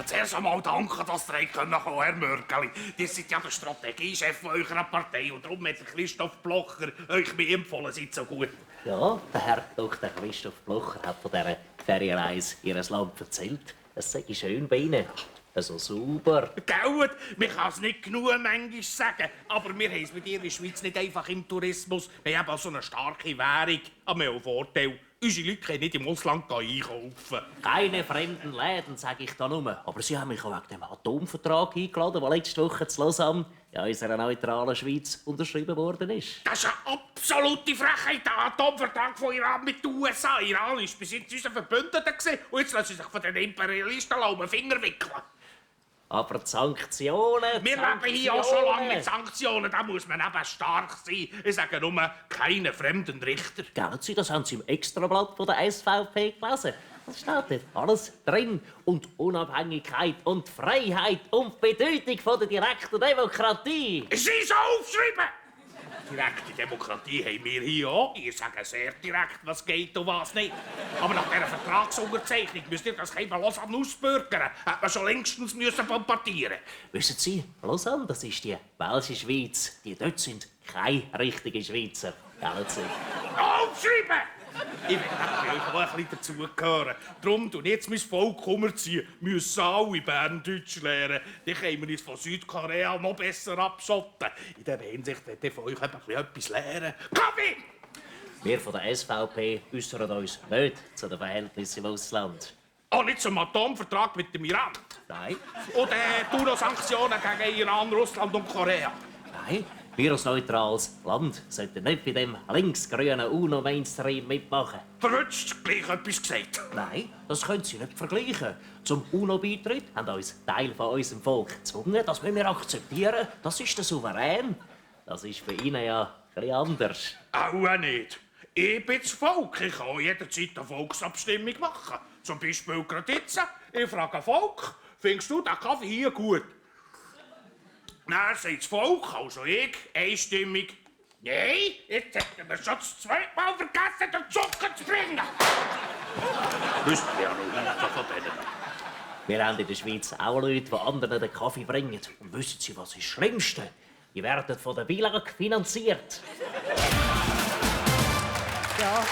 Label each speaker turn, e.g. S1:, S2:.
S1: zuerst einmal danke, dass ihr kommen könnt, Herr Mörgeli. Ihr seid ja der Strategiechef eurer Partei und darum hat Christoph Blocher euch mir empfohlen, seid so gut.
S2: Ja, der Herr Dr. Christoph Blocher hat von dieser Ferienreise in ihr Land erzählt. Es sei schön bei Ihnen. So sauber.
S1: Gut, man kann es nicht genug manchmal sagen, aber wir haben es mit ihrer Schweiz nicht einfach im Tourismus. Wir haben auch so eine starke Währung. Aber wir haben einen Vorteil. Unsere Leute können nicht im Ausland einkaufen.
S2: Keine fremden Läden, sage ich da nur. Aber Sie haben mich auch wegen dem Atomvertrag eingeladen, der letzte Woche in Lausanne in unserer neutralen Schweiz unterschrieben worden ist.
S1: Das ist eine absolute Frechheit, der Atomvertrag von Iran mit den USA. Iran war bis jetzt unser Verbündeter und jetzt lassen sie sich von den Imperialisten um den Finger wickeln.
S2: Aber die Sanktionen...
S1: Wir leben hier auch schon lange mit Sanktionen. Da muss man eben stark sein. Ich sage nur, keine fremden Richter.
S2: Gell Sie, das haben Sie im Extrablatt von der SVP gelesen. Das steht dort alles drin. Und Unabhängigkeit und Freiheit und die Bedeutung von der direkten Demokratie.
S1: Sie so aufschreiben! Direkte Demokratie haben wir hier auch. Ihr sagt sehr direkt, was geht und was nicht. Aber nach dieser Vertragsunterzeichnung müsst ihr das Heim Lausanne ausbürgern. Hätte man schon längstens bombardieren müssen.
S2: Wissen Sie, Lausanne, das ist die Welsche Schweiz. Die dort sind keine richtigen Schweizer. Gell Sie?
S1: Aufschreiben! Ich will bei euch auch ein bisschen dazugehören. Darum tun jetzt mein Volk umziehen. Wir müssen alle Berndeutsch lernen. Dann können wir uns von Südkorea noch besser abschotten. In dieser Hinsicht möchte ich von euch etwas lernen. Kaffee!
S2: Wir von der SVP äußern uns nicht zu den Verhältnissen im Ausland.
S1: Auch nicht zum Atomvertrag mit dem Iran.
S2: Nein.
S1: Und die UNO-Sanktionen gegen Iran, Russland und Korea.
S2: Nein. Wir als neutrales Land sollten nicht bei dem linksgrünen UNO-Mainstream mitmachen.
S1: Verrutscht, gleich etwas gesagt.
S2: Nein, das können Sie nicht vergleichen. Zum UNO-Beitritt haben uns Teil von unserem Volk gezwungen. Das müssen wir akzeptieren. Das ist der Souverän. Das ist bei Ihnen ja etwas anders.
S1: Auch nicht. Ich bin das Volk. Ich kann jederzeit eine Volksabstimmung machen. Zum Beispiel gerade jetzt. Ich frage Volk, findest du den Kaffee hier gut? Dann sagt das Volk, also ich, einstimmig, nein, jetzt hätten wir schon das zweite Mal vergessen, den Zucker zu bringen. Wüssten wir ja noch einen von denen.
S2: Wir haben in der Schweiz auch Leute, die anderen den Kaffee bringen. Und wissen Sie, was ist das Schlimmste? Die werden von der Bilag finanziert.
S3: Ja.